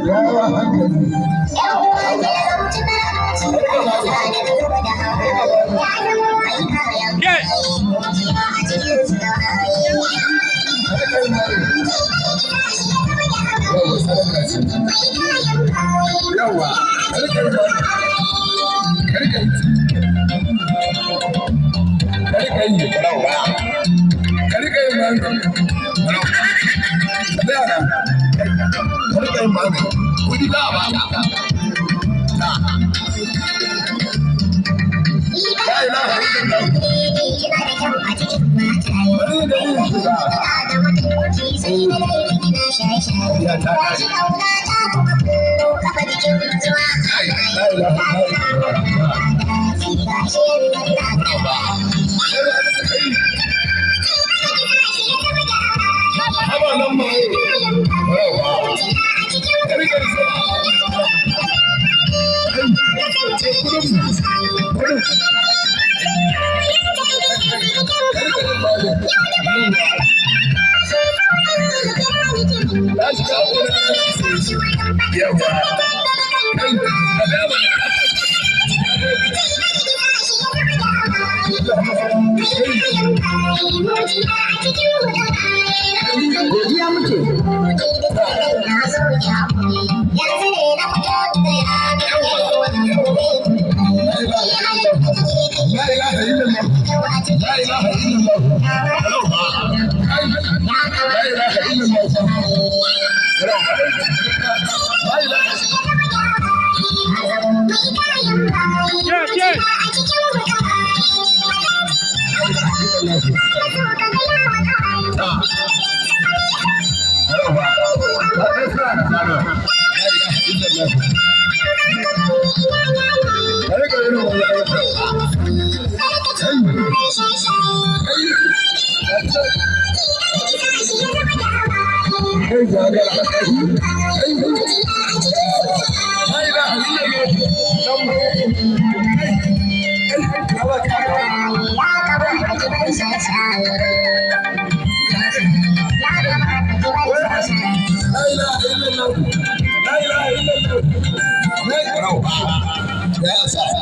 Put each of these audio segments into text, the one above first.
Yawa hankali. Yawa sadaka ce. Yawa, karka yi ba. Karka yi. Karka yi. Yawa. Karka yi ba. Tsaya nan. Karka yi ba. Kudi za a baka. Ta. La ilaha illallah. Bari da yin shiga. Ya ta kare. La ilaha illallah. Haba nan ma yau. Yawa. Karka yi sama. Kai, kudin mu. Kudin. Karka yi ba. Ya shiga uku. Yawa. Kai, ka gama. Godiya muke. La ilaha illallah. La ilaha illallah. Kai, la ilaha illallah. La ilaha.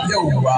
Yauwa.